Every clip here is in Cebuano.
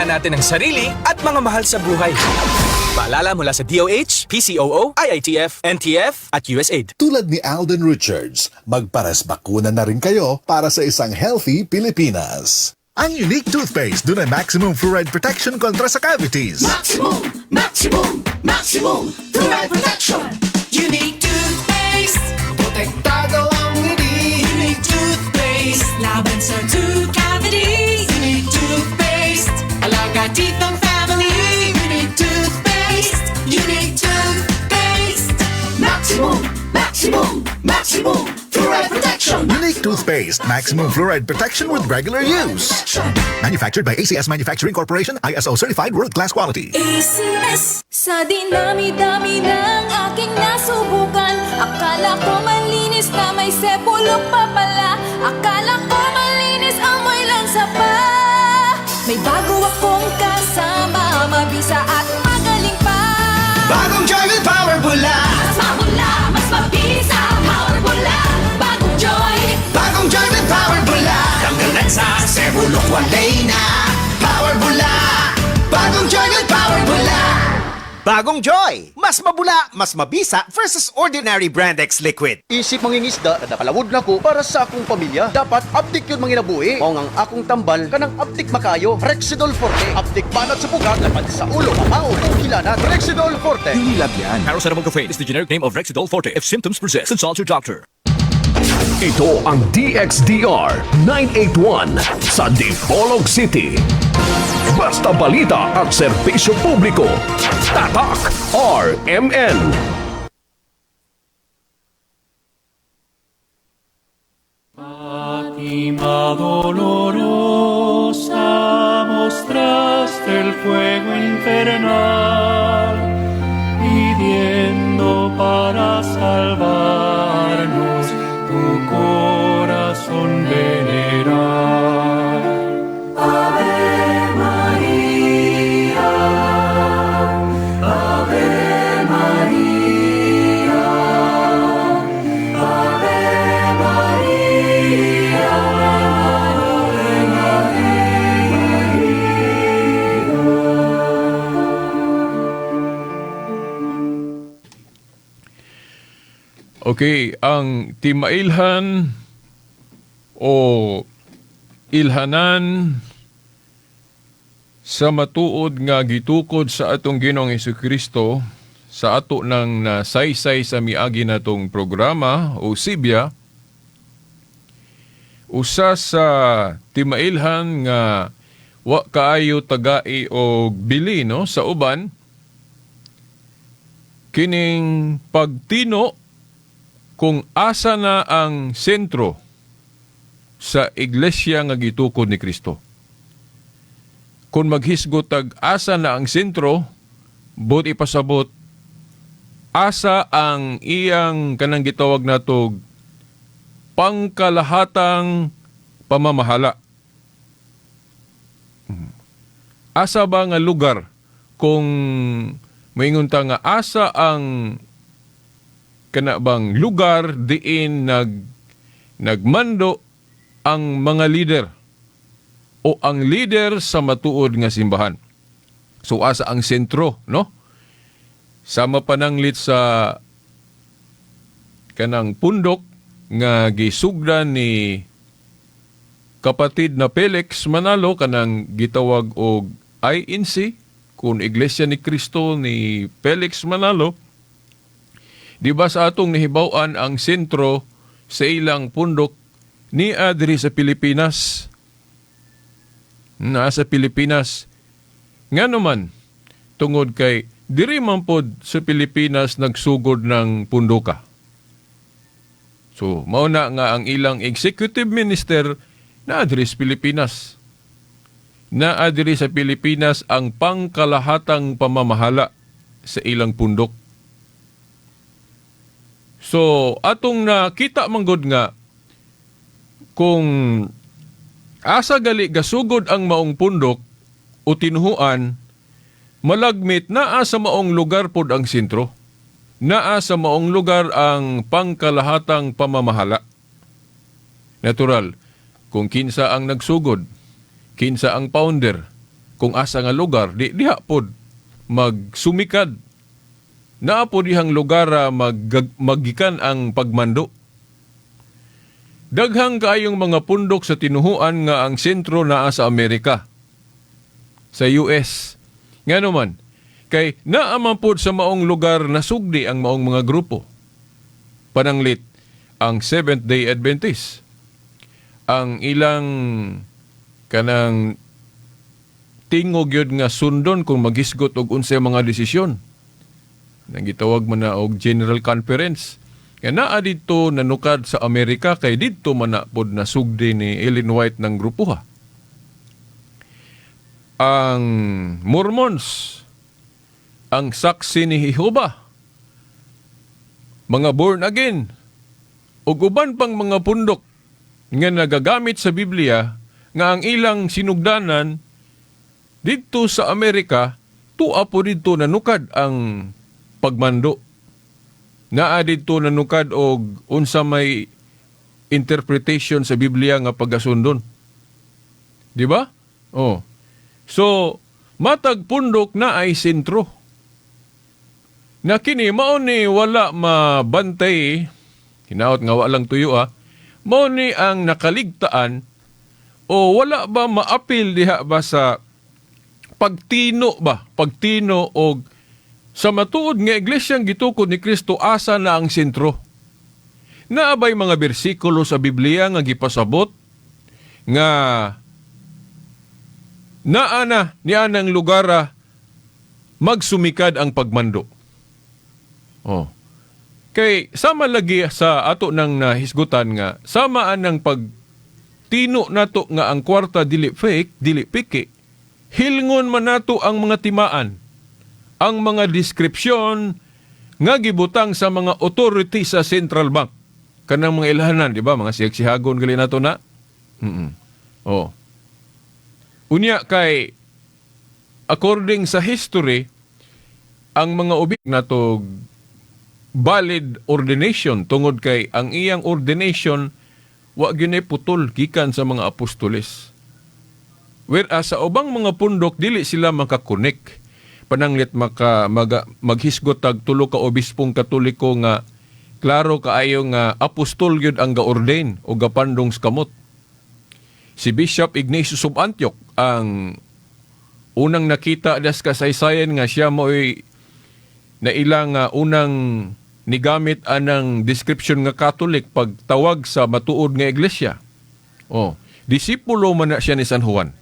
Natin ang sarili at mga mahal sa buhay. Paalala mula sa DOH, PCOO, IITF, NTF at USAID. Tulad ni Alden Richards, magpares bakuna na rin kayo para sa isang healthy Pilipinas. Ang Unique Toothpaste, doon ay maximum fluoride protection kontra sa cavities. Maximum, maximum, maximum fluoride protection. Unique toothpaste, protektado ang ngiti. Unique toothpaste, laban sa tooth cavities. Unique toothpaste, alaga teeth ng family. Unique toothpaste, Unique toothpaste. Maximum, maximum, maximum fluoride protection. Unique Toothpaste, maximum fluoride protection with regular use. Manufactured by ACS Manufacturing Corporation, ISO certified world-class quality. ACS. Sa dinami-dami ng aking nasubukan, akala ko malinis na, may sepulok pa pala. Akala ko malinis, amoy lang sapa. May bago akong kasama, mabisa at magaling pa. Bagong Joy with Power Bula. Mas mabula, mas mabisa, Power Bula. Bagong Joy. Bagong Joy with Power Bula. Tanggal na sa sebulok, walay na. Power Bula. Bagong Joy with Power Bula. Bagong Joy! Mas mabula, mas mabisa versus ordinary Brand X liquid. Isip mangingisda, nakalawod na ko para sa akong pamilya. Dapat abdik yun manginabuhi. Mao ang akong tambal kanang abdik makayo. Rexidol Forte. Abdik banat sa buga, lapad sa ulo, kamao, ug hilanat. Rexidol Forte. Unilab yan. Paracetamol caffeine is the generic name of Rexidol Forte. If symptoms persist, consult your doctor. Ito ang DXDR 981 sa Dipolog City. Basta balita at serbisyo publiko. Tatak RMN. Fátima dolorosa, mostraste el fuego infernal, pidiendo para salvarnos tu corazón veneral. Ave María, Ave María, Ave María, Ave María. Okay, ang timailhan o ilhanan sa matuod nga gitukod sa atong Ginoong Kristo sa ato nang nasaysay sa miagi natong programa o sibya, usa sa timailhan nga wa kaayo tagai og bili, no, sa uban, kining pagtino kung asa na ang sentro sa iglesia nga gitukod ni Kristo. Kung maghisgot tag asa na ang sentro, but ipasabot asa ang iyang kanang gitawag natog pangkalahatang pamamahala. Asa ba nga lugar kung moingon ta nga asa ang kana bang lugar diin nagmando ang mga leader o ang leader sa matuod nga simbahan? So asa ang sentro, no? Sama pananglit sa kanang pundok nga gisugdan ni kapatid na Felix Manalo, kanang gitawag og INC kun Iglesia ni Cristo ni Felix Manalo. Di ba sa atong nahibaw-an, ang sentro sa ilang pundok ni diri sa Pilipinas? Naa sa Pilipinas. Nga naman, tungod kay diri man pod sa Pilipinas nagsugod ng punduka. So, mao na nga ang ilang executive minister na diri sa Pilipinas. Naa diri sa Pilipinas ang pangkalahatang pamamahala sa ilang pundok. So, atong nakita manggod nga kung asa gali gasugod ang maong pundok o tinuhuan, malagmit naa sa maong lugar pod ang sentro. Naa sa maong lugar ang pangkalahatang pamamahala. Natural, kung kinsa ang nagsugod, kinsa ang founder, Kung asa nga lugar, di diha pod magsumikad. Naa po dihang lugar maggikan ang pagmando. Daghang kaayong mga pundok sa tinuhuan nga ang sentro naa sa Amerika, sa US. Ngano man, kay naa man pod sa maong lugar nasugdi ang maong mga grupo. Pananglit ang Seventh Day Adventist. Ang ilang kanang tingog yun nga sundon kung maghisgot og unsay mga desisyon. Nang gitawag man na og General Conference. Nga naa didto nanukad sa Amerika kay didto man na pod nasugdi ni Ellen White ng grupo ha. Ang Mormons, ang Saksi ni Jehova, mga born again, ug uban pang mga pundok nga nagagamit sa Biblia nga ang ilang sinugdanan didto sa Amerika, tua po didto nanukad ang pagmando. Naa didto nanukad og unsa may interpretation sa Biblia nga pagasundon. Di ba? Oh. So, matag pundok na ay sentro. Na kini mao ni wala mabantay, hinaot nga walang tuyo mao ni ang nakaligtaan o wala ba maapil diha ba sa pagtino ba, pagtino og sa matuod nga iglesyang gitukod ni Kristo, asa na ang sentro? Naabay mga bersikulo sa Biblia nga gipasabot nga naa na niya ng lugar magsumikad ang pagmando? Oh. Kay sama lagi sa ato nang nahisgutan nga sama anang pagtino nato nga ang kwarta dili fake, dili piki. Hilngon man nato ang mga timaan, ang mga deskripsyon nga gibutang sa mga authority sa central bank. Kanang mga ilhanan, di ba? Mga siyag-sihagon gali nato na. Oh. Unya kay according sa history, ang mga ubik nato valid ordination tungod kay ang iyang ordination wa gyud putol gikan sa mga apostoles. Whereas sa ubang mga pundok, dili sila makakonek. Pananglit maghisgot tag tulo ka obispong Katoliko nga klaro kaayo nga apostol gyud ang ga-ordain o gapandong sa kamot. Si Bishop Ignatius of Antioch ang unang nakita das kasaysayan nga siya mo'y na ilang unang nigamit anang description nga Catholic pagtawag sa matuod nga iglesia. Oh, disipulo man na siya ni San Juan.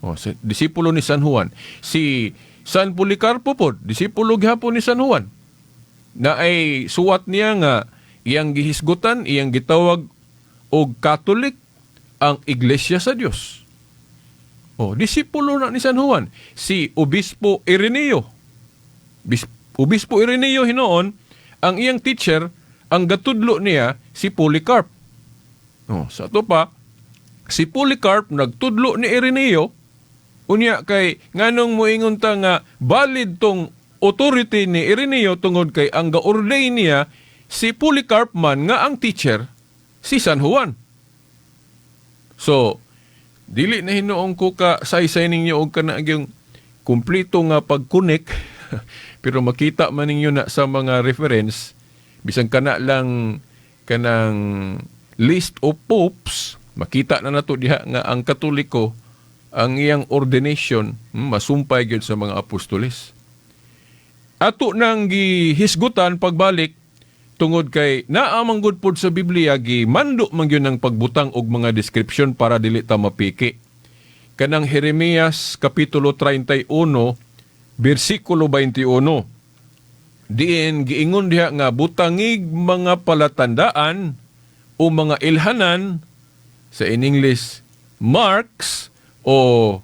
Oh, si, disipulo ni San Juan. Si San Policarpo pod, disipulo gihapon ni San Juan. Na ay suwat niya nga iyang gihisgutan, iyang gitawag og Catholic ang iglesia sa Dios. Oh, disipulo na ni San Juan. Si Obispo Ireneo. Obispo Ireneo hinoon, ang iyang teacher, ang gatudlo niya si Polycarp. Oh, sa ato pa, si Polycarp nagtudlo ni Ireneo. Unya kay nganong moingon ta nga valid tong authority ni Ireneo tungod kay ang ga-ordain niya si Polycarp man nga ang teacher si San Juan. So, dili na hinuong ko ka saysay ninyo og kana yung kumpleto nga pagkunik, pero makita man ninyo na sa mga reference, bisan kana lang kanang list of popes, makita na nato diha nga ang Katoliko ang iyang ordination masumpay gyud sa mga apostoles. Ato nang gihisgutan pagbalik tungod kay naa man gud pod sa Biblia gimando man gyud ng pagbutang og mga description para dili ta mapiki. Kanang Jeremias kapitulo 31 bersikulo 21. Diin giingon diha nga butangig mga palatandaan o mga ilhanan, sa in English marks o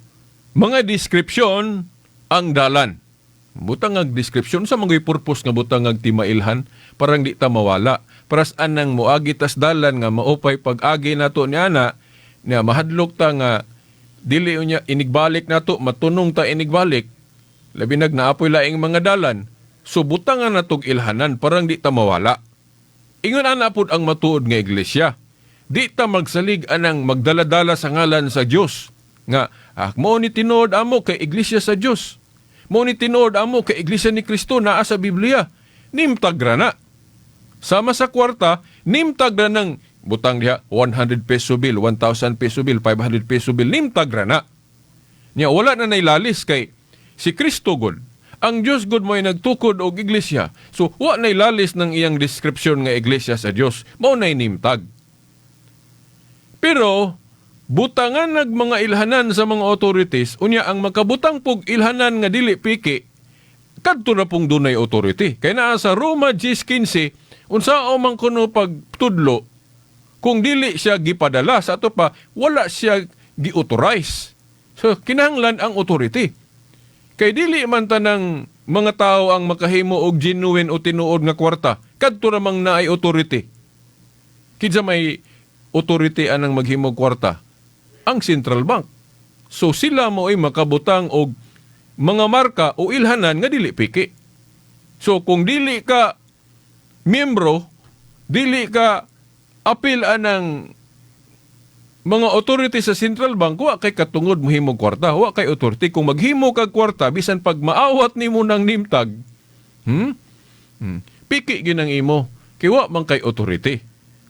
mga description ang dalan. Butang ag description sa mga purpose nga butang ag timailhan parang di ta mawala. Paras anang moagi tas dalan nga maupay pag-agi nato ni ana nga mahadlok ta nga dili unya inigbalik nato matunong ta inigbalik, labi nag naapoy laing mga dalan. So butangan natog ilhanan parang di ta mawala. Ingon ana pud ang matuod nga iglesia. Di ta magsalig anang magdala-dala sa ngalan sa Dios nga Ah, mao ni tinuod amo kay iglesia sa Dios. Mao ni tinuod amo kay iglesia ni Kristo, naa sa Biblia. Name tag ra na. Sama sa kwarta, name tag ra ng butang diha 100 peso bill, 1,000 peso bill, 500 peso bill, name tag ra na. Nya wala na nailalis kay si Kristo gud. Ang Dios gud mo'y nagtukod og iglesia. So wa na ilalis ng iyang description nga iglesia sa Dios. Mao na name tag. Pero butangan nag mga ilhanan sa mga authorities, unya ang makabutang pog ilhanan nga dili piki, kadto na pong dunay authority. Kay naa sa Roma 10:15, unsaon man kuno pagtudlo kung dili siya gipadala sa ato pa, wala siya gi-authorize. So kinahanglan ang authority. Kay dili man tanang mga tao ang makahimo og genuine o tinuod nga kwarta. Kadto ramang naay authority. Kinsa may authority anang maghimo og kwarta? Ang central bank. So sila mo ay makabutang og mga marka o ilhanan nga dili piki. So kung dili ka miyembro, dili ka apil anang mga authority sa central bank, wa kay katungod mohimo kwarta, wa kay authority. Kung maghimo kag kwarta, bisan pag maawat nimo ng name tag, Piki ginang imo, kay wa man kay authority.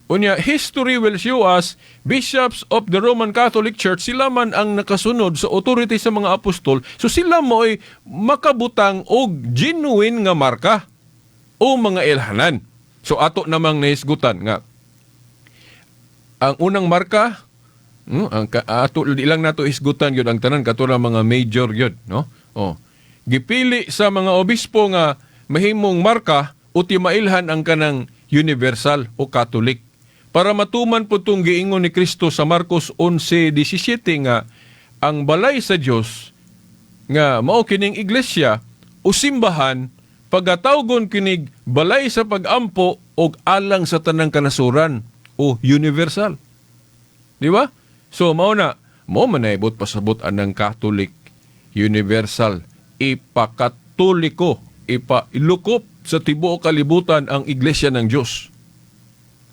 Unya, history will show us, bishops of the Roman Catholic Church, sila man ang nakasunod sa authority sa mga apostol, so sila mo ay makabutang og genuine nga marka o mga ilhanan. So ato namang nahisgutan nga ang unang marka, ang ato di lang nato hisgutan gyud ang tanan, kato ra mga major gyud, no? Oh. Gipili sa mga obispo nga mahimong marka uti mailhan ang kanang universal o Catholic. Para matuman po itong giingon ni Kristo sa Marcos 11:17 nga ang balay sa Dios nga mao kining iglesia o simbahan, pagatawgon kinig balay sa pagampo og alang sa tanang kanasuran o universal. Di ba? So mao na, mo man ay buot pasabot anang Catholic universal, ipakatoliko, ipailukop sa tibuok kalibutan ang iglesia ng Dios.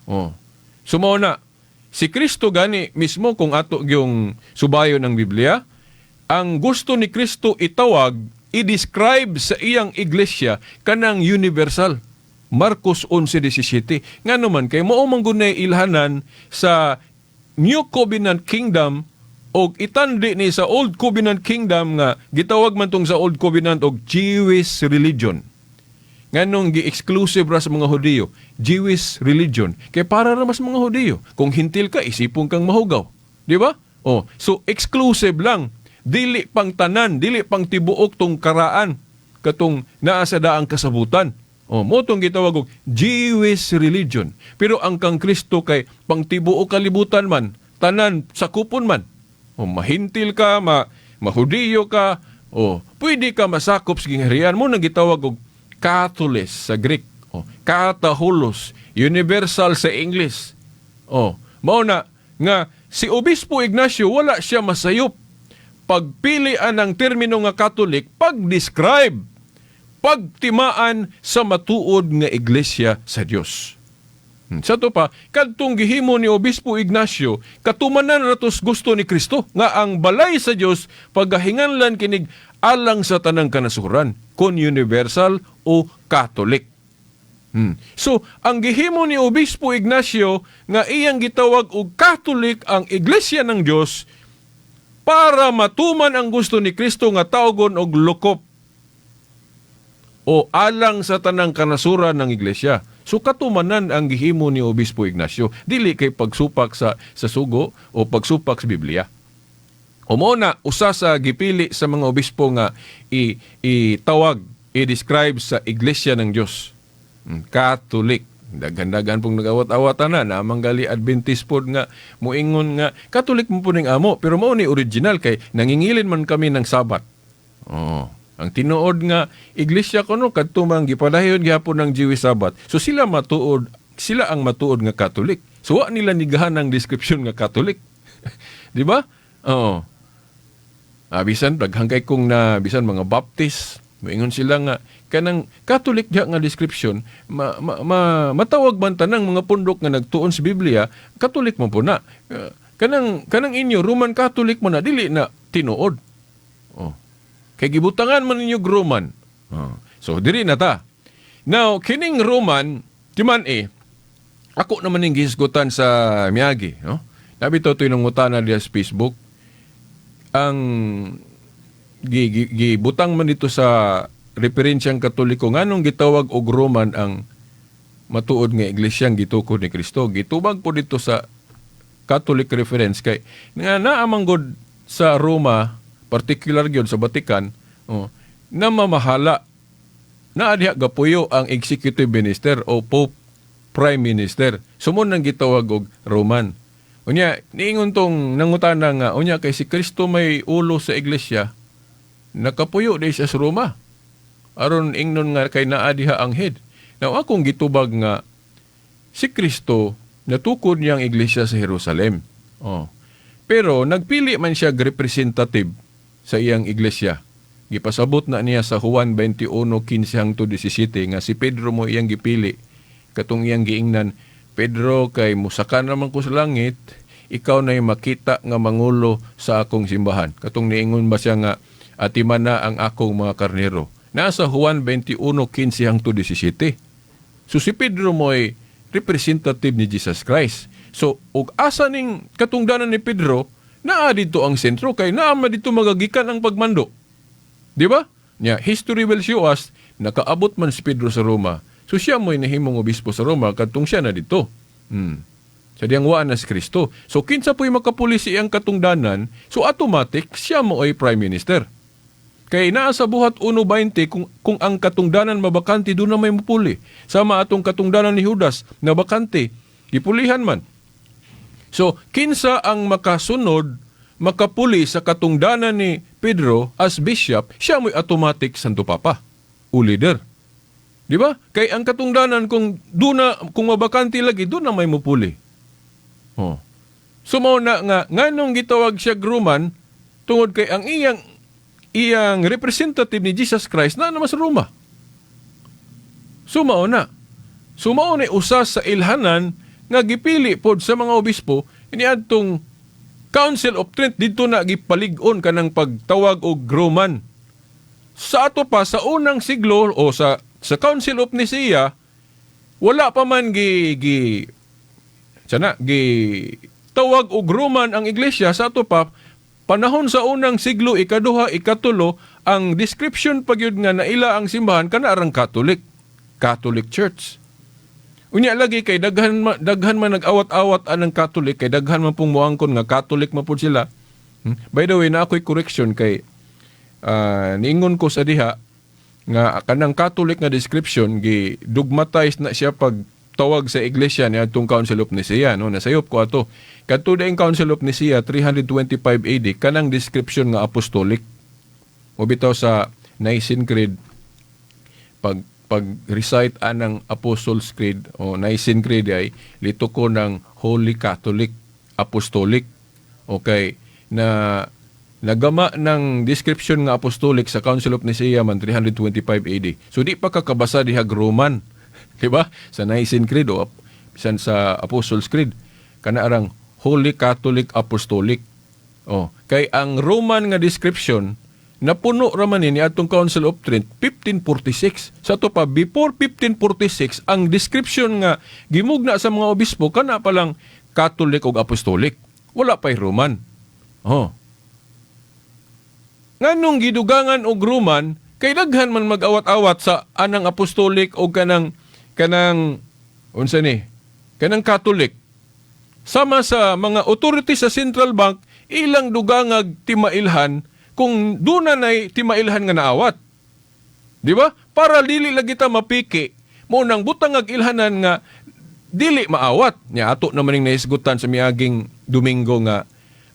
Oh. So mao na, si Kristo gani mismo, kung ato yung subayon ng Biblia, ang gusto ni Kristo itawag, i-describe sa iyang iglesia kanang universal. Marcos 11:17. Nga naman kay mao man gud nay ilhanan sa New Covenant Kingdom og itandi ni sa Old Covenant Kingdom nga gitawag man tong sa Old Covenant og Jewish religion. Nganong gi-exclusive ra sa mga Hudiyo, Jewish religion? Kay para ra mas mga Hudiyo. Kung hintil ka, isipon kang mahugaw. Di ba? Oh, so exclusive lang. Dili pang tanan, dili pang tibuok tong karaan katong naa sa daang kasabutan. Oh, mo tong gitawag og Jewish religion. Pero ang kang Kristo kay pang tibuok kalibutan man, tanan sakupon man. Oh, mahintil ka, mahudiyo ka, oh, pwede ka masakop sa gingharian mo nang gitawag og Catholos sa Greek. Oh, kataholos, universal sa English. Oh, mao na nga si Obispo Ignacio wala siya masayop pagpili ang termino nga Catholic pag-describe, pagtimaan sa matuod nga iglesia sa Dios. Sa to pa, kadtong gihimo ni Obispo Ignacio, katumanan ratos gusto ni Kristo nga ang balay sa Dios pagahinganlan kinig alang sa tanang kanasuran, kon universal o Catholic. So, ang gihimo ni Obispo Ignacio nga iyang gitawag og Catholic ang Iglesia ng Dios para matuman ang gusto ni Kristo nga tawgon og lukop o alang sa tanang kanasuran ng iglesia. So katumanan ang gihimo ni Obispo Ignacio. Dili kay pagsupak sa sugo o pagsupak sa Biblia. O mo na usa sa gipili sa mga obispo nga itawag, i-describe sa Iglesia ng Dios. Catholic. Daghan-daghan pong nag-awat-awatan na, namang gali Adventist pod nga muingon nga Catholic mo po ning amo, pero mao ni original kay nangingilin man kami ng Sabat. Oh, ang tinuod nga iglesia kuno kadto man gipadayon gihapon ng Jewish Sabbath. So sila matuod, sila ang matuod nga Catholic. So wa nila nigahan ang description nga Catholic. Di ba? Oo. Ah, bisan daghan kay kong na bisan mga Baptist, moingon sila nga kanang Catholic diha nga description matawag man tanang mga pundok nga nagtuon sa Biblia, Catholic man po na. Kanang inyo Roman Catholic mo na, dili na. Tinuod. Oh. Kay gibutangan man ninyo Roman. Oh. So diri na ta. Now kining Roman timan eh ako naman ning gihisgutan sa miagi, no? Nabi to nangutana diha sa Facebook ang gibutang man dito sa referensyang Katoliko, nganong gitawag og Roman ang matuod nga iglesyang gitukod ni Kristo. Gitubag po dito sa Catholic reference kay nga naa man gud sa Roma, particular gyud sa Vatican, oh, namamahala naa diha, gapuyo ang executive minister o pope prime minister. So mao nang gitawag og Roman. Unya niingon tong nangutana nga unya kay si Kristo may ulo sa iglesia, nakapuyo di siya sa Roma aron ingnon nga kay naa diha ang head. Now akong gitubag nga si Kristo natukod niya ang iglesia sa Jerusalem. Oh. Pero nagpili man siya representative sa iyang iglesia. Gipasabot na niya sa Juan 21:15 hangtod 17 nga si Pedro mo iyang gipili. Katong iyang giingnan, "Pedro, kay musaka naman ko sa langit, ikaw na makita nga mangulo sa akong simbahan." Katong niingon ba siya nga atiman na ang akong mga karnero. Nasa Juan 21:15 hangtod 17. So si Pedro mo'y representative ni Jesus Christ. So, ug asa ning katungdanan ni Pedro, naa dito ang sentro kay naa man dito magagikan ang pagmando. Di ba? Nya, history will show us, nakaabot man si Pedro sa Roma. So siya mo'y nahimong obispo sa Roma kadtong siya na dito. Sa diyang waan na si Kristo. So kinsa po'y makapuli sa iyang katungdanan, so automatic siya mo ay prime minister. Kay naa sa Buhat 1:20 kung ang katungdanan mabakante, doon na may mupuli. Sama atong katungdanan ni Judas na bakante, gipulihan man. So kinsa ang makasunod, makapuli sa katungdanan ni Pedro as bishop, siya mo'y automatic Santo Papa o leader. Di ba? Kay ang katungdanan kung duna kung mabakante lagi, doon na may mupuli. Oh. So mao na nga nganong gitawag siya Roman, tungod kay ang iyang iyang representative ni Jesus Christ na naman sa Roma. So mao na. So mao na usa sa ilhanan nga gipili pod sa mga obispo niadtong Council of Trent, didto na gipalig-on kanang pagtawag og Roman. Sa ato pa sa unang siglo o sa Council of Nicaea, wala pa man gi gi sana gi tawag og Roman ang iglesia sa ato pa panahon sa unang siglo, ikaduha, ikatulo. Ang description pa gyud nga naila ang simbahan kana arang Catholic Catholic Church. Unya lagi kay daghan man nag-awat-awat anang Catholic kay daghan man pong muangkon nga Catholic man pud sila. By the way, na ako'y correction kay niingon ko sa diha nga kanang Catholic nga description gi dogmatize na siya pag tawag sa iglesia ni atong Council of Nicaea, no? Nasayop ko ato kadto daing Council of Nicaea 325 AD, kanang description nga apostolic o bitaw sa Nicene Creed, pag recite anang Apostles' Creed o Nicene Creed ay lito ko ng Holy Catholic Apostolic. Okay, na nagama ng description nga apostolic sa Council of Nicaea man 325 AD. So di pa kakabasa dihag Roman, di ba? Sa Nicene Creed o bisan sa Apostles' Creed kana arang Holy Catholic Apostolic. Oh, kay ang Roman nga description napuno raman ni atong Council of Trent 1546. Sa to pa before 1546, ang description nga gimugna sa mga obispo kana pa lang Catholic ug Apostolic. Wala pa'y Roman. Oh. Nganong gidugangan og Roman? Kay daghan man mag-awat-awat sa anang apostolic o kanang kanang unsa ni kanang Catholic. Sama sa mga authority sa central bank, ilang dugangag timailhan kung duna nay timailhan nga naawat. Di ba? Para dili lagi ta mapiki mo nang butangag ilhanan nga dili maawat. Nya ato naman ning nahisgutan sa miaging Domingo nga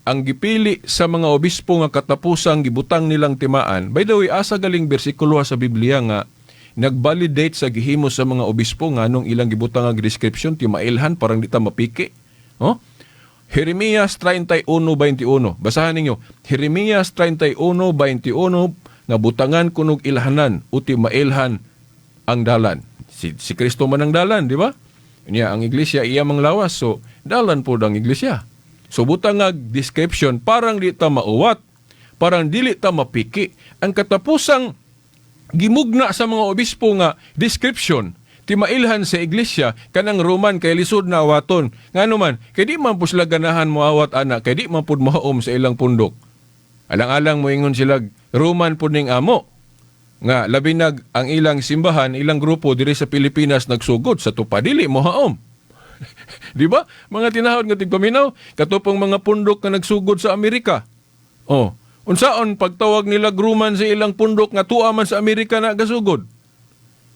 ang gipili sa mga obispo nga katapusang gibutang nilang timaan. By the way, asa galing bersikulo sa Biblia nga nag-validate sa gihimo sa mga obispo nga nung ilang gibutang ang description timailhan parang di ta mapiki? Oh? Jeremias 31:21. Basahan ninyo. Jeremias 31:21 nga butangan kunog ilhanan uti mailhan ang dalan. Si Kristo man ang dalan, di ba? Niya ang iglesia iya mang lawas, so dalan po ang iglesia. So butang nga description parang di ta mauwat. Parang dili ta mapiki. Ang katapusang gimugna sa mga obispo nga description ti mailhan sa iglesia kanang Roman kay lisod na awaton. Ngano man, kay di man po sila ganahan moawat ana, kay di man pud mohaom sa ilang pundok. Alang-alang moingon sila Roman pud ning amo. Nga labi nag ang ilang simbahan, ilang grupo diri sa Pilipinas nagsugod sa tupadili mohaom. Di ba? Mga tinahod nga tigpaminaw, katupong mga pundok nga nagsugod sa Amerika. Oh, unsaon pagtawag nila Roman sa ilang pundok nga tuwa man sa Amerika na gasugod.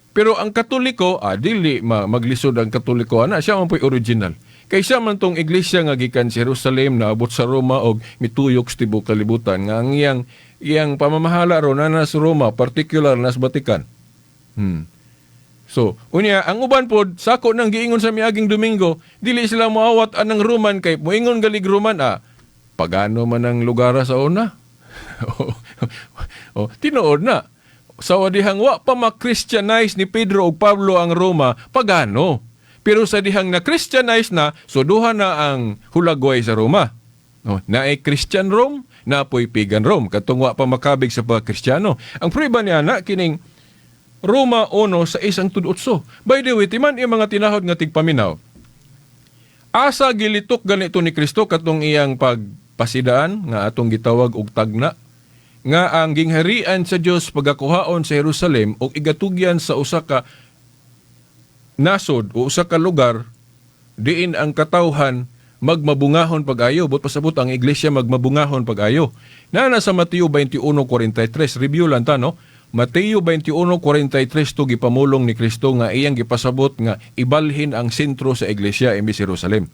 Pero ang Katoliko, dili maglisod ang Katoliko ana, siya man po'y original. Kay siya man tong iglesia nga gikan sa Jerusalem naabot sa Roma og mituyok sa tibuok kalibutan nga ang iyang iyang pamamahala ron na sa Roma, particular na sa Vatican. So, unya, ang uban pod, sako nang giingon sa miaging Domingo, dili sila moawat anang Roman kay moingon galig Roman, pagano man ang lugar sa una. Oh, tinuod na. Sa dihang wa pa ma-Christianize ni Pedro ug Pablo ang Roma, pagano. Pero sa dihang na-Christianize na, so duha na ang hulagway sa Roma. Oh, naay Christian Rome, napoy pagan Rome. Katong wa pa makabig sa pagka-Kristiyano. Ang prueba niya na kining Roma 1 sa 1-8. By the way, timan yung mga tinahod nga tigpaminaw. Asa gilitok ganito ni Kristo katong iyang pagpasidaan nga atong gitawag og tagna nga ang gingharian sa Dios pagakuhaon sa Jerusalem og igatugyan sa usa ka nasod o usa ka lugar diin ang katawhan magmabungahon pag-ayo. But pasabot ang iglesia magmabungahon pag-ayo. Nana sa Mateo 21:43, review lang ta, no? Mateo 21:43 to gipamulong ni Kristo nga iyang gipasabot nga ibalhin ang sentro sa iglesia imbes Jerusalem.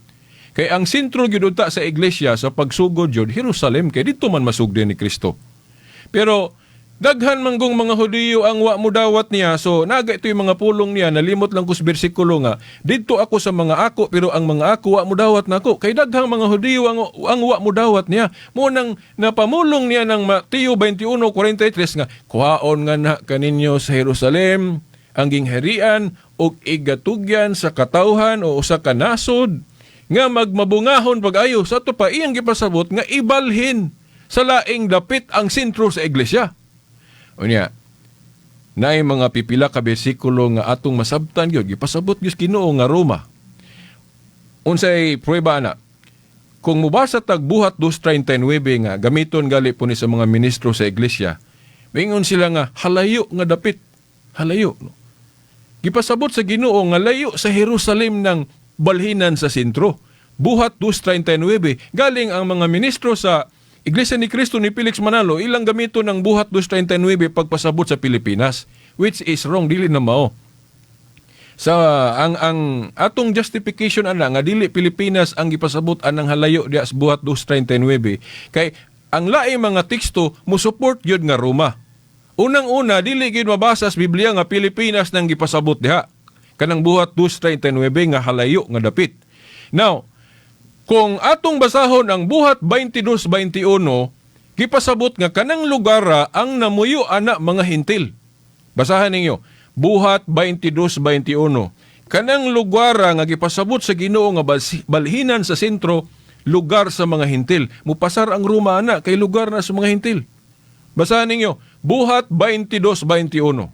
Kay ang sentro gyud unta sa iglesia sa pagsugod gyud Jerusalem kay didto man masugdi ni Kristo. Pero daghan manggong mga Hudiyo ang wa mo dawat niya, so naga ito yung mga pulong niya, nalimot lang ko sa bersikulo nga didto ako sa mga ako pero ang mga ako wa mo dawat nako, kay daghang mga Hudiyo ang wa mo dawat niya. Mo nang napamulong niya ng Mateo 21:43 nga kuhaon nga na kaninyo sa Jerusalem ang gingharian ug igatugyan sa katawhan o usa ka nasod nga magmabungahon pag-ayo. Sa ato pa iyang gipasabot nga ibalhin sa laing dapit ang sentro sa iglesia. Unya, naay mga pipila ka bersikulo nga atong masabtan gyud gipasabot gyud Ginoo nga Roma. Unsay pruweba ana? Kung mubasa tag Buhat 2:39 nga gamiton gali po ni sa mga ministro sa iglesia, mingon sila nga halayo nga dapit, halayo. No? Gipasabot sa Ginoo nga layo sa Jerusalem ng balhinan sa sentro. Buhat 2:39, galing ang mga ministro sa Iglesia ni Cristo ni Felix Manalo, ilang gamito ng Buhat 2:39 pagpasabot sa Pilipinas, which is wrong, dili na mao. Sa ang atong justification ana nga dili Pilipinas ang gipasabot anang halayo diya sa Buhat 2:39 kay ang laing mga teksto mo support gyud nga Roma. Unang-una, dili gyud mabasa sa Biblia nga Pilipinas nang gipasabot diha. Kanang Buhat 2:39 nga halayo nga dapit. Now, kung atong basahon ang Buhat 22:21, gipasabot nga kanang lugara ang namuyo ana mga Hentil. Basahan ninyo. Buhat 22:21. Kanang lugara nga gipasabot sa Ginoo nga balhinan sa sentro, lugar sa mga Hentil. Mupasar ang Roma ana kay lugar na sa mga Hentil. Basahan ninyo. Buhat 22:21.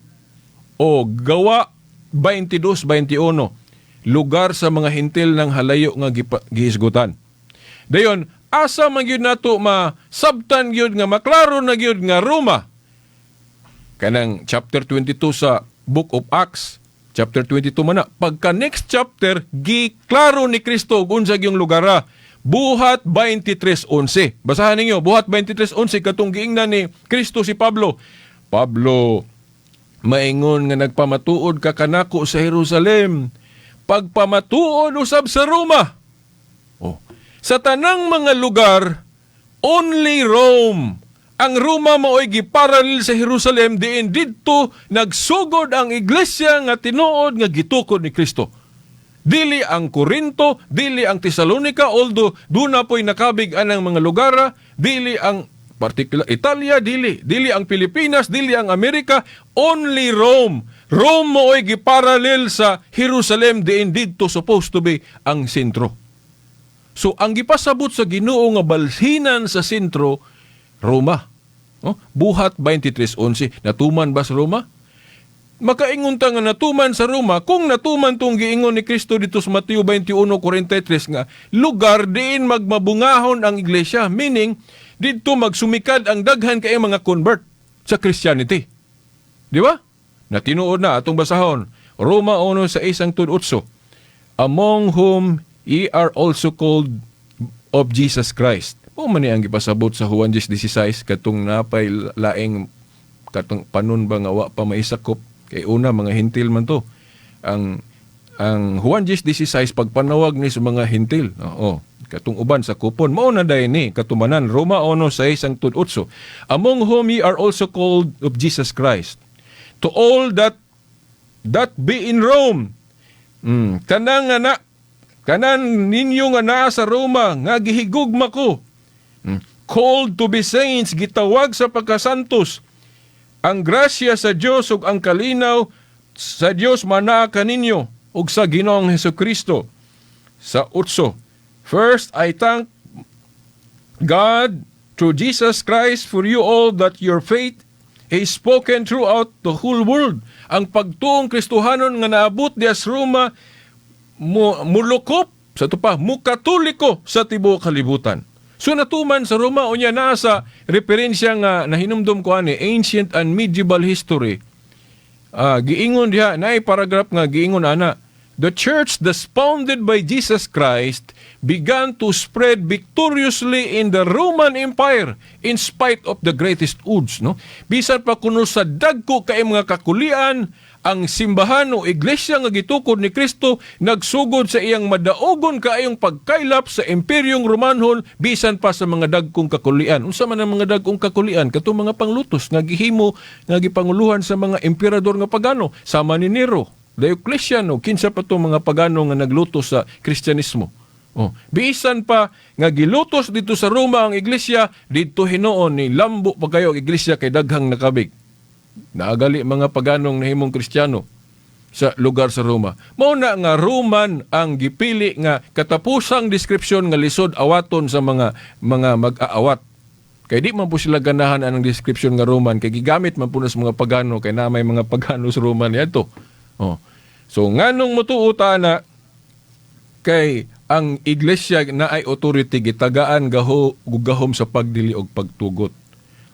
O Gawa 22:21. Lugar sa mga Hentil ng halayo nga gihisgutan. Dayon, asa man gyud nato masabtan gyud nga maklaro na gyud nga Roma? Kanang chapter 22 sa Book of Acts, chapter 22 man na. Pagka next chapter, giklaro ni Kristo kung unsa gyung lugara. Buhat 23:11. Basahan ninyo, Buhat 23:11, katong giingnan ni Kristo si Pablo. "Pablo, maingon nga nagpamatuod ka kanako sa Jerusalem, pagpamatuod usab sa Roma." Oh. Sa tanang mga lugar, only Rome. Ang Roma mao'y giparallel sa Jerusalem diin didto nagsugod ang iglesia nga tinuod nga gitukod ni Kristo. Dili ang Corinto, dili ang Tesalonica, although duna po'y nakabig anang mga lugara, dili ang particular Italia, dili ang Pilipinas, dili ang Amerika, only Rome. Rome mao'y giparallel sa Jerusalem diin didto supposed to be ang sentro. So ang gipasabot sa Ginoo nga balhinan sa sentro, Roma. Oh, Buhat 23:11. Natuman ba sa Roma? Makaingon ta nga natuman sa Roma kung natuman tong giingon ni Kristo dito sa Mateo 21:43 nga lugar diin magmabungahon ang iglesia, meaning didto magsumikad ang daghan kay mga convert sa Christianity. Di ba? Na tinuod na atong basahon. Roma 1:6 hangtod 8. "Among whom ye are also called of Jesus Christ." Mao man ni ang gipasabot sa Juan 10:16, katong napay laing katong panon ba nga wa pa maisakop, kay una mga Hentil man to. Ang Juan 10:16, pagpanawag ni sa mga Hentil. Oo. Katong uban sa kupon mao na dayon ni katumanan Roma 1:6 hangtod 8. "Among whom ye are also called of Jesus Christ. To all that be in Rome." Kanang nga na kanan ninyo nga naa sa Roma nga gihigugma ko. "Called to be saints," gitawag sa pagkasantos. "Ang grasya sa Dios ug ang kalinaw sa Dios manaa kaninyo ug sa Ginoong Hesukristo. Sa 8. "First, I thank God through Jesus Christ for you all that your faith is spoken throughout the whole world." Ang pagtuong Kristohanon nga naabot diya sa Roma mo mulukop sa to pa mukatoliko sa tibuok kalibutan. So natuman sa Roma. Unya naa sa referensya nga nahinumdum ko ani, Ancient and Medieval History. Giingon diha, naay paragraph nga giingon ana, "The church thus founded by Jesus Christ began to spread victoriously in the Roman Empire in spite of the greatest odds," no? Bisan pa kuno sa dagko kay mga kakulian, ang simbahan o iglesia nga gitukod ni Kristo nagsugod sa iyang madaogon kaayong pagkaylap sa Imperyong Romanhon bisan pa sa mga dagkong kakulian. Unsa man ang mga dagkong kakulian? Katong mga panglutos nga gihimo, nga gipanguluhan sa mga emperador nga pagano sama ni Nero, Diocletian o kinsa pa tong mga pagano nga naglutos sa Kristyanismo. Oh, bisan pa nga gilutos dito sa Roma ang iglesia, didto hinuon ni lambo pa kayo ang iglesia kay daghang nakabig. Naagali mga paganong nahimong Kristiyano sa lugar sa Roma. Mao na nga Roman ang gipili nga katapusang description nga lisod awaton sa mga mag-aawat. Kay di man po sila ganahan anang description nga Roman kay gigamit man po na sa mga pagano, kay na may mga pagano sa Roman yadto. Oh. So nganong motuo ta na, kay ang iglesia na ay authority, gitagaan gaho gahom sa pagdili og pagtugot.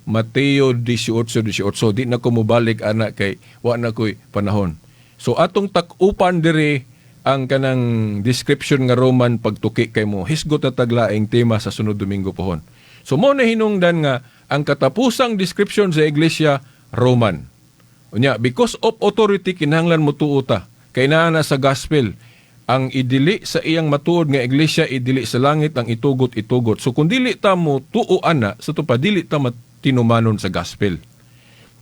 Mateo 18:18. Di na ko mobalik ana kay wa na ko'y panahon. So atong tak-upan diri ang kanang description nga Roman pagtuki kay mo hisgot na taglaing tema sa sunod Domingo pohon. So mo na hinungdan nga ang katapusang description sa iglesia, Roman. Unya, because of authority, kinahanglan mo tuo ta. Kay naa na sa gospel, ang idili sa iyang matuod nga iglesia idili sa langit, ang itugot itugot. So kung dili ta mo tuo ana sa to pa, dili ta matinumanon sa gospel.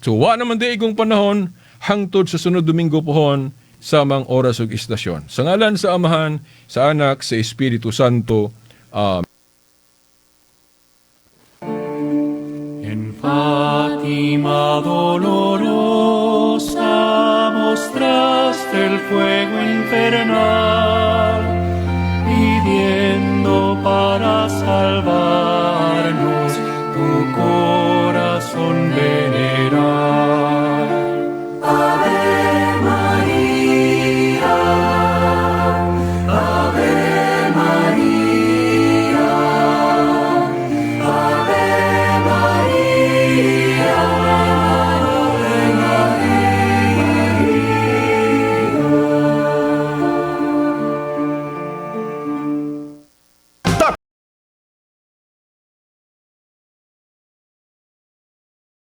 So wa naman di igong panahon, hangtod sa sunod Domingo pohon samang oras ug istasyon. Sa ngalan sa Amahan, sa Anak, sa Espiritu Santo. Amen. En Fátima dolorosa mostraste el fuego infernal.